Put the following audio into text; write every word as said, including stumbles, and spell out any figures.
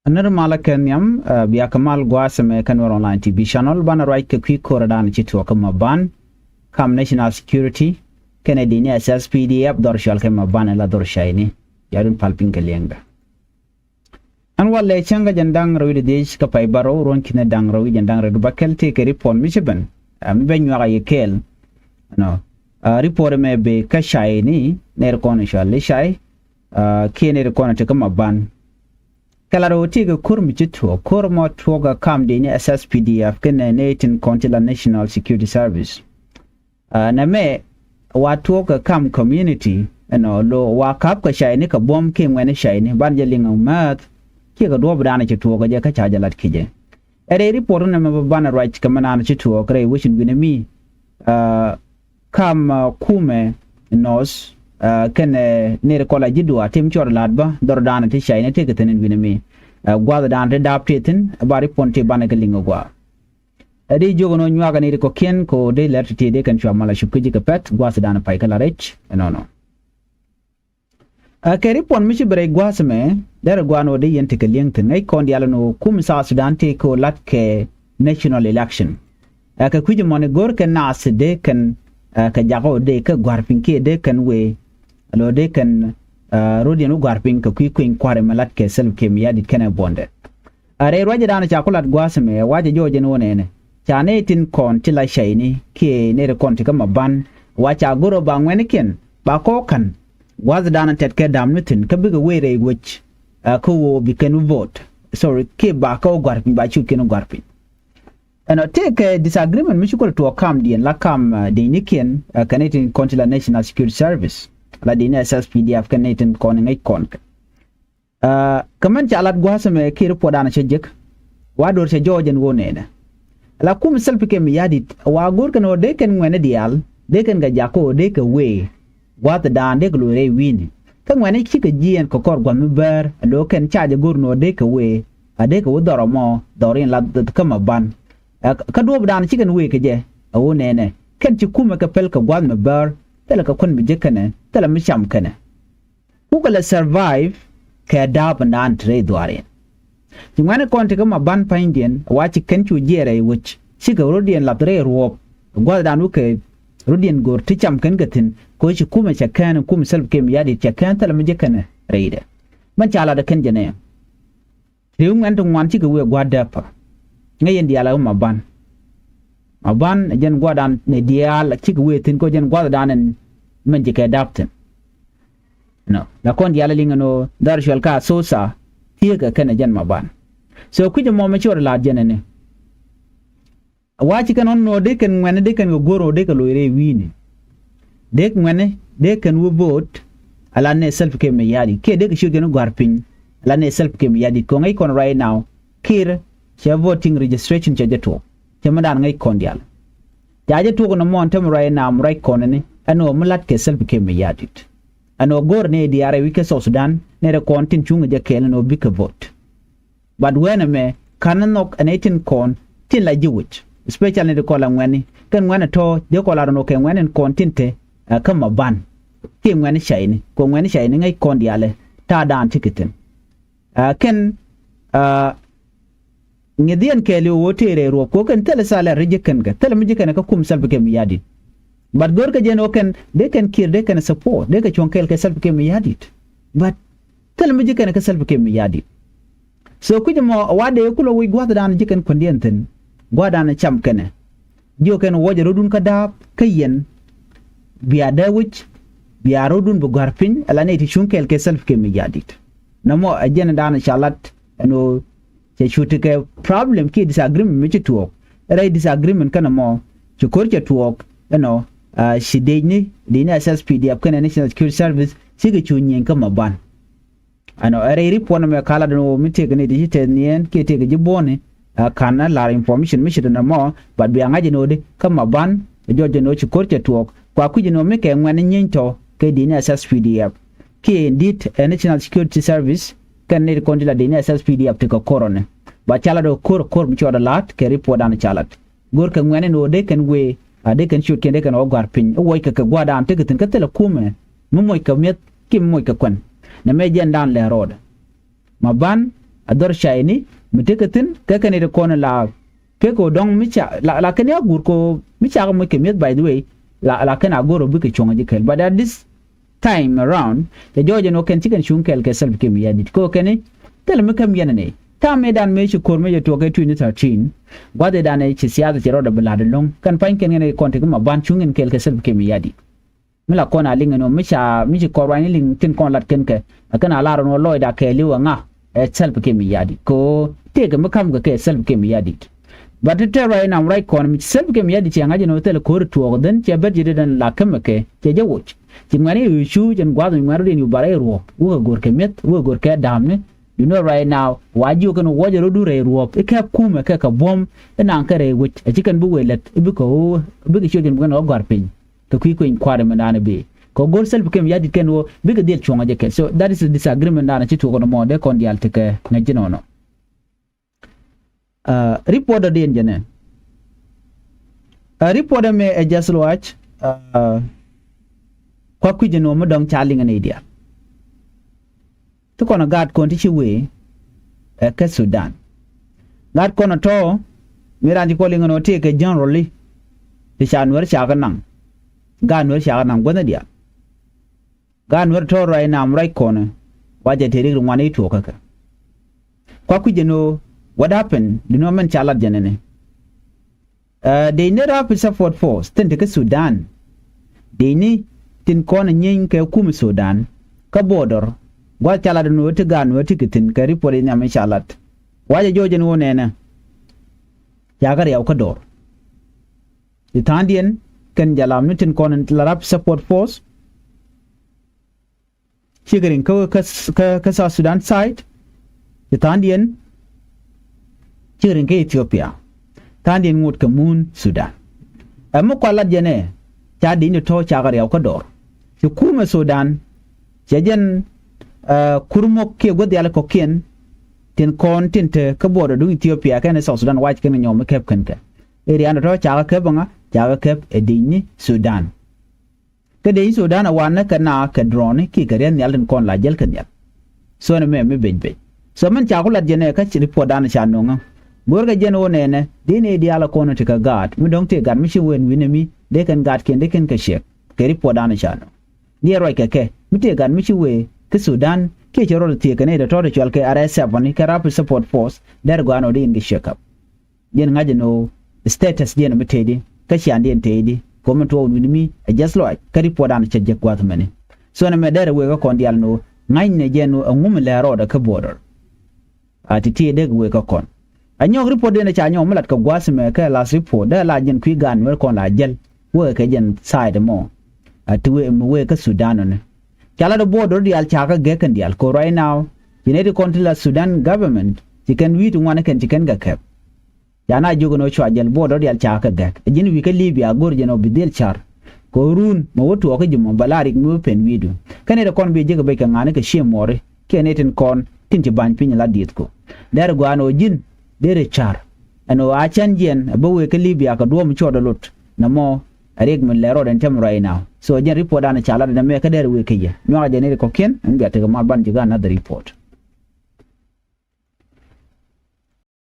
Nir malä kɛ nhiam, bia kɛ mal gua̱a̱th ɛmɛ kä Nuɛr Online T V channel. Banɛ ruac kɛ kui̱ ko̱r dan ci tuɔɔk kä Maban, kam National Security kɛnɛ di̱n S S P D F dhɔr cual kɛ Maban ɛ la dhɔr cayni. Yadun pal piny kɛ liɛŋdä. Ɛn walɛ cäŋ kä jɛn da̱ŋ rɛw wi̱cdɛ dhiec kä pay bärɔw ruɔ̱n ki̱n da̱ŋ rɛw wi̱c jɛn da̱ŋ rɛw wi̱cdɛ bäkɛl tëëkɛ ripot mi ci ben, mi ben nyuak a yi kɛɛl. Nɔ, ripot ɛmɛ bɛ kä cayni, nɛr kɔn cual i̱ cay, kiɛ nɛr kɔn ti kä Maban. Kɛ la rɛw tëëkɛ ko̱r mi ci tuɔɔk, ko̱r mɔ tuɔɔk ɛ kam di̱n S S P D F kɛnɛ nɛy tin kɔn ti la National Security Service. Nɛmɛ wa tuɔɔk ɛ kam community ɛnɔ lo wa kap kɛ cayni kɛ buɔ̱m kiɛ ŋuɛni cayni ban jɛ liŋ määth. Kiɛ kɛ duɔ̱ɔ̱p dan ci tuɔɔk ɛ jɛ kä ca jɛ lat ki jɛ. Ɛ rɛy ripot nɛmɛ bä banɛ ruac kɛ mɛ naan ci tuɔɔk rɛy wecin wi̱nɛ mi. Kam kumɛ North kɛnɛ nɛr kɔla ji̱ duaar tim cuɔr la̱t bä dhɔr dan ti cayni tëëkɛ thi̱n in wi̱nɛ mi. Gua̱th dan ti daap ti thi̱n ba ripot ti banɛ kɛ liŋ ɛ gua̱a̱. Ɛ di jiök ɛn ɣöö nyuakä ni ri kɔ̱kiɛn kɛ ɣöö dee lɛr ti̱ti̱ dee kɛn cua mal a cup kä ji̱ kɛ pɛ̈th gua̱a̱th dan pay kä la rɛc ɛnɔnɔ. Ɛ kɛ ripot mi ci bi rɛc gua̱a̱th ɛmɛ derɛ gua̱a̱n ɣöö dee yɛn tekɛ li̱eŋ thi̱n ŋäc kɔn diaal ɛn ɣöö kum South Sudan tëëkɛ ɣöö la̱t kɛ national election. Ɛ kɛ kui̱c ɛmɔni go̱o̱r kɛn naath dee kɛn kɛ jakä ɣöö dee kɛ gua̱r piny kiɛ dee kɛn wëë. Alo dee kɛn rot yɛn wä gua̱r piny kɛ kui̱ kueny kua̱r ɛmɛ la̱t kɛ Salva Kiir Mayardit kɛnɛ buɔ̱ndɛ. A rɛy ruacɛ da̱a̱n ca ku lat gua̱a̱th ɛmɛ wacɛ jɔɔc ɛn wä nɛnɛ ca nɛy tin kɔn ti la cayni kiɛ nɛy ti kɔn ti kä Maban. Wa ca go̱r ɔ ba ŋuɛnikiɛn ba kɔɔk ka̱n gua̱a̱th da̱a̱n tɛt kɛ da̱a̱m ni thi̱n kä bikɛ wëë rɛy wec. Kä ɣöö bi kɛn wä vote, sorry, kiɛ ba kä wä gua̱r piny ba ciötkiɛn wä gua̱r piny. Ɛnɔ tëëkɛ disagreement mi ci kulɛ tuɔɔk kamdiɛn la kam di̱i̱nikiɛn kɛ nɛy tin kɔn ti la National Security Service la di̱i̱ni S S P D F kɛ nɛy tin kɔn ŋäc kɔn kɛ. Kä mɛn ca lat gua̱a̱th ɛmɛ kiɛ ripot dan cɛ jek. Wa do̱r cɛ jɔɔc ɛn ɣöö nɛnɛ la kum Salva Kiir Mayardit wa go̱o̱r kɛn ɣöö dee kɛn ŋuɛ̈ni diaal dee kɛn kɛ jak kä ɣöö dee kɛ wëë gua̱a̱th dan dee kɛ lo̱c rɛy wi̱i̱ni. Kä ŋuɛ̈ni cikɛ jiɛɛn kɛ kɔr gua̱th mi bäär a lo̱o̱k kɛn ca jɛ go̱o̱r ni ɣöö dee kɛ wëë a dee kɛ wä dhɔr ɛmɔ dhɔr in la kä Maban. Kä duɔ̱ɔ̱p dan cikɛn wëë kɛ jɛ a ɣöö nɛnɛ kɛn ci kumɛ kɛ pɛl kɛ gua̱a̱th mi bäär thilɛ kɛ kuän mi jek kɛnɛ thilɛ mi cam kɛnɛ. Kukɛ lɛ survive kɛ da̱a̱p in daan ti rɛy dhuaar in. Ci ŋuɛ̈ni kɔn ti kä Maban pa̱nydiɛn wa ci kɛn cu jiɛɛr rɛy wec cikɛ rɔ̱diɛn lath rɛy ruɔ̱ɔ̱p. Gua̱thdan wä kɛ rɔ̱diɛn go̱r ti cam kɛn kɛ thi̱n kɛ wä ci kumɛ cɛ kɛn kum Salva Kiir Mayardit cɛ kɛn thilɛ mi ji̱ kɛn rɛydɛ. Mɛn ca latdɛ kɛn jɛ nɛ. Ri̱w ŋuɛ̈n ti ŋuan cikɛ wëë gua̱a̱th dääpä. Ŋäc yɛn diaal ɛ wä Maban. Maban ɛ jɛn gua̱thdan ni diaal cikɛ wëë thi̱n kɛ wä jɛn gua̱thdan ɛn mɛn ci kɛ da̱a̱p thi̱n. Nɔ la kɔn diaal liŋ ɛn ɣöö dhɔr cuɛl ka Asosa thieekä kɛnɛ jɛn Maban. So kui̱c ɛmɔ mi cuɔr la̱a̱t jɛn ɛni. Wa ci kɛn ɣɔn nɔ dee kɛn ŋuɛ̈ni dee kɛn kɛ guɔ̱r ɣöö dee kɛ loc rɛy wi̱i̱ni. Dee ŋuɛ̈ni dee kɛn wä vote. Ala nɛ Salva Kiir Mayardit kiɛ dee kɛ ciöt kɛn wä gua̱r piny. Ala nɛ Salva Kiir Mayardit kɛ ŋäc kɔn right now. Kiir cɛ voting registration cɛ jɛ tuɔɔk. Cɛ mi daan ŋäc kɔn diaal. Ca jɛ tuɔɔk ni mɔn te mi right now mi ruac kɔn ni ɛn ɣöö mi la̱t kɛ Salva Kiir Mayardit. Ɛn ɣöö go̱o̱r ni diaal rɛy wi̱c kä South Sudan ni rɛ kɔn tin cuŋ jɛ kɛɛl ɛn ɣöö bikɛ vote. But wɛn ɛmɛ ka̱n ni nhɔk ɛn ɛ tin kɔn tin la ji̱ wi̱c especially ni ti kɔn la ŋuɛ̈ni kɛn ŋuɛ̈ni tɔ̱ dee kɔn la rɔn ɣöö kɛ ŋuɛ̈ni kɔn tin te ɛ kä Maban. Kiɛ ŋuɛ̈ni cayni kɛ ŋuɛ̈ni cayni ŋäc kɔn diaalɛ ta̱a̱ daan ti kɛ thi̱n. Ɛ kɛn ɛ ŋi̱dhiɛn kɛɛliw ɣöö tëë rɛy ruɔ̱p kɛ ɣöö kɛn thilɛ thalɛ ri ji̱ kɛn kɛ thilɛ mi ji̱ kɛn kɛ kum Salva Kiir Mayardit. But go̱rkɛ jɛn ɣöö kɛn dee kɛn Kiir dee kɛn support dee kɛ cuɔ̱ŋ kɛɛl kɛ Salva Kiir Mayardit. But thilɛ mi ji̱ kɛn kɛ Salva Kiir Mayardit. So kui̱c ɛmɔ wa dee kulɛ wi̱c gua̱thdan ji̱ kɛn kuändiɛn thi̱n gua̱thdan cam kɛnɛ. Jiök kɛn wuɔcɛ rɔ̱dun kä da̱a̱p kä yɛn. Bia dee wi̱c bia rɔ̱dun bi gua̱r piny ala nɛy ti cuŋ kɛɛl kɛ Salva Kiir Mayardit. Nɔmɔ ɛ jɛn dan ca lat ɛn ɣöö cɛ cu tekɛ problem kiɛ disagreement mi ci tuɔɔk. Rɛy disagreement kɛn ɛmɔ ci ko̱r cɛ tuɔɔk ɛnɔ. Ci dec ni dec ni S S P D F kɛnɛ National Security Service cikɛ cu nyieny kä Maban. Ɛnɔ ɛ rɛy ripot ɛmɛ ka lat ɛn ɣöö mi tëëkɛ ni ti ci tɛth niɛɛn kiɛ tëëkɛ ji̱ buɔ̱ni. Ɛ ka̱n ɛ lar information mi ci tɛn ɛmɔ but bia ŋa̱c ɛn ɣöö di kä Maban ɛ jɔc ɛn ɣöö ci ko̱r cɛ tuɔɔk kua kui̱c ɛn ɣöö mi kɛ ŋuɛ̈ni nyieeny tɔ̱ kɛ dec ni S S P D F. Kiɛ in di̱t ɛ National Security Service kɛn ni ti kɔn ti la dec ni S S P D F ti kɛ ko̱r ɔni. Ba ca lat ɛ ko̱r ko̱r mi cuɔt ɛ la̱t kɛ ripotdan ca lat. Go̱rkɛ ŋuɛ̈ni ni ɣöö dee kɛn wëë a dee kɛn ciötkiɛn dee kɛn ɣɔ̱ gɔ̱a̱r piny ɛ wuɔckɛ kɛ gua̱a̱rdan tekɛ thi̱n kä thilɛ kumɛ mi moc kɛ mi̱eth kiɛ mi moc kɛ kuɛn. Nɛmɛ jɛndan lɛ rɔɔdɛ. Maban a dhɔr cayni mi tekɛ thi̱n kɛ kɛn i̱ ti kɔn la kɛ kɛ dɔ̱ŋ mi ca la la kɛn ya guur kɛ mi ca kɛ moc kɛ mi̱eth, by the way, la la kɛn a go̱r ɔ bikɛ cuɔ̱ŋ ji̱ kɛl, but at this time around cɛ jɔɔc ɛn ɣöö kɛn ci kɛn cuŋ kɛɛl kɛ Salva Kiir Mayardit kɛ ɣöö kɛn i̱ thilɛ mi käm yɛn ɛn i̱ ta̱a̱ mëëdan mëë ci ko̱r mëë cɛ tuɔɔk kɛ twenty thirteen. Gua̱th ëëdan ëë ci siasa cɛ rɔɔdɛ bi la̱t ɛlɔ̱ŋ kɛn pa̱ny kɛn kɛn i̱ kɔn tekɛ ma ban cuŋ kɛn kɛɛl kɛ Salva Kiir Mayardit. Mi la kɔn a liŋ ɛn ɣöö mi ca mi ci kɔn ruacni liŋ tin kɔn lat kɛn kɛ ɛ kɛn a lar ɛn ɣöö lɔcda kɛɛliw ɛ ŋa? Ɛ Salva Kiir Mayardit kɛ ɣöö tëëkɛ mi ka̱mkɛ kɛ Salva Kiir Mayardit. But ti tɛr ruac inam ruac kɔn mi Salva Kiir Mayardit cɛ ŋa̱c ɛn ɣöö thilɛ ko̱r tuɔɔk dhän cɛ bɛr ji̱ dee dän la kämɛ kɛ cɛ jɛ woc. Ci ŋuɛ̈ni ɣöö cu cɛn gua̱a̱th mi ŋuɛ̈n rɔ̱diɛn yu ba rɛy ruɔ̱ɔ̱p wukɛ go̱r kɛ mi̱eth wukɛ go̱r kɛ da̱a̱mni. You know right now wa jiök ɛn ɣöö wuɔcɛ rɔ̱du rɛy ruɔ̱ɔ̱p i̱ kɛp kumɛ kɛ kɛ buɔ̱m. Inaŋ kɛ rɛy wec a ci kɛn bi wëë lät i̱ bikɛ ɣöö bikɛ ciöt kɛn bi kɛn ɣä gɔ̱a̱r piny. Kɛ kui̱ kueny kua̱r ɛmɛ da̱a̱n ɛ bëë kɛ go̱r Salva Kiir Mayardit kɛn ɣöö bikɛ dhil cuɔ̱ŋ ɛ jɛ kɛ. So that is a disagreement da̱a̱n ɛ ci tuɔɔk ɛn ɛmɔ dee kɔn diaal tekɛ ŋäc ji̱ nɔnɔ. Report ɔ diɛn jɛ nɛ. Report ɛmɛ ɛ jɛ thil wac. Kuak kui̱c ɛn ɣöö mi dɔ̱ŋ ca liŋ ɛn i̱ diaal ti kɔn ɛ gaat kɔn ti ci wee ɛ kä Sudan. Gaat kɔn ɛ tɔ̱ mi raan ci kɔn liŋ ɛn ɣöö tëëkɛ generally ti ca Nuɛr ca kɛ naŋ. Gaat Nuɛr ca kɛ naŋ guäthni diaal. Gaat Nuɛr tɔ̱ ruac inam ruac kɔn ɛ wa jɛ tëë rik ri ŋuan i̱ tuɔɔk kä kɛ. Kuak kui̱c ɛn ɣöö what happened di nɔ mɛn ca lat jɛ nɛnɛ. Dec ni Rapid Support Force tin te kä Sudan. Dec ni tin kɔn nyieeny kɛ kum Sudan kä border. Gua̱th ca lat ɛn ɣöö ti gaat Nuɛr ti kɛ thi̱n kɛ report in nhiam in ca lat. Wacɛ jɔɔc ɛn ɣöö nɛnɛ ca kɛ riaw kä dɔɔr. Ti tha̱a̱ŋdiɛn kɛn jalam ni tin kɔn la Rapid Support Force. Cikɛ riŋ kä kä kä South Sudan side. Ci tha̱a̱ŋdiɛn cikɛ riŋ kä Ethiopia. Tha̱a̱ŋdiɛn ŋot kɛ muun Sudan. Ɛ mi kual lat jɛn ɛ ca di̱ny ti tɔ̱ cakɛ riaw kä dɔr. Ci kumɛ Sudan cɛ jɛn ɛ kur mok kiɛ guäth diaal kɔ̱kiɛn. Tin kɔn tin te kä border duŋ Ethiopia kɛn South Sudan wac kɛn kɛ nyɔm mi kɛp kɛn kɛ. Ɛ rian ti tɔ̱ cakɛ kɛp ɛŋa cakɛ kɛp ɛ di̱ny ni Sudan. Kä dee i̱ Sudan a wanɛ kɛ na kɛ drone kiɛ kɛ riath nhial tin kɔn la jäl kɛ nhial. So ɛn ɛmɛ mi bec bec. So mɛn ca ku lat jɛn ɛ kä ci report dan ca no̱ŋä. Go̱o̱rkɛ jɛn ɣöö nɛnɛ dee nɛy diaal a kɔn ti kɛ gaat mi dɔ̱ŋ tëë gat mi ci wen wi̱nɛ mi dee kɛn gaatkiɛn dee kɛn kɛ ciɛk. Kɛ report dan ca no̱ŋ diɛ ruac kɛ kɛ mi tëë gat mi ci wee kä Sudan kiɛ cɛ rɔɔd thiëëk kɛ nɛy tɔ̱tɔ̱ ti cual kɛ R S F ni kɛ Rapid Support Force dee rɛ gɔaa nɔ dee in kɛ ciɛk kap. Jɛn ŋa̱c ɛn ɣöö status diɛn mi tëëdi kä ciandiɛn tëëdi. Ko̱mɛ tuɔɔk wi̱ni mi ɛ jiɛth lɔaac kä report dan cɛ jek gua̱th mɛni. So ɛn ɛmɛ dɛrɛ wëë kä kɔn diaal ɛn ɣöö ŋa̱cnɛ jɛn ɣöö ɛŋu mi lɛɛr rɔɔdɛ kä border. A ti ti dee wëë kä kɔn a nyɔk report diɛn ca nyɔk mi lat kɛ gua̱th mɛ kɛ last report dee la jɛn kui̱ gaan wee kɔn la jäl wëë kɛ jɛn side mɔ. A ti wëë mi wëë kä Sudan ɔni ca lat border diaal ca kä gɛk kɛn diaal ko̱ right now. Ci nɛy ti kɔn ti la Sudan government ci kɛn wi̱i̱ ti ŋuan kɛn ci kɛn kɛ kɛp. Ca na jiök ɛn ɣöö cua jɛl border diaal ca kɛ gɛk ɛ ji̱n wi̱i̱ kä Libya go̱r jɛn ɣöö bi dhil car. Kɛ ɣöö run mɛ wä tuɔɔk kä ji̱ mɔ bɛ la rik mi wä pen wi̱i̱du kä nɛy ti kɔn bi ji̱ kɛ bec kɛ ŋa̱ni kɛ cië muɔɔri kiɛ nɛy tin kɔn tin ci ba̱ny piny la dieth ko. Dɛr gɔaa ɛn ɣöö ji̱n deri car ɛn ɣöö a cän jiɛn ɛ bä wëë kä Libya kɛ duɔ̱ɔ̱m cuɔɔdɛ lot. Nɛmɔ ɛ rik mi lɛ rɔɔdɛ ɛn tɛm right now. So jɛn report dan ca lat ɛn ɛmɛ kä dɛr wëë kä yɛ nyuak jɛ nɛy ti kɔ̱kiɛn ɛn bia tekɛ mal ban ji̱ kä another report.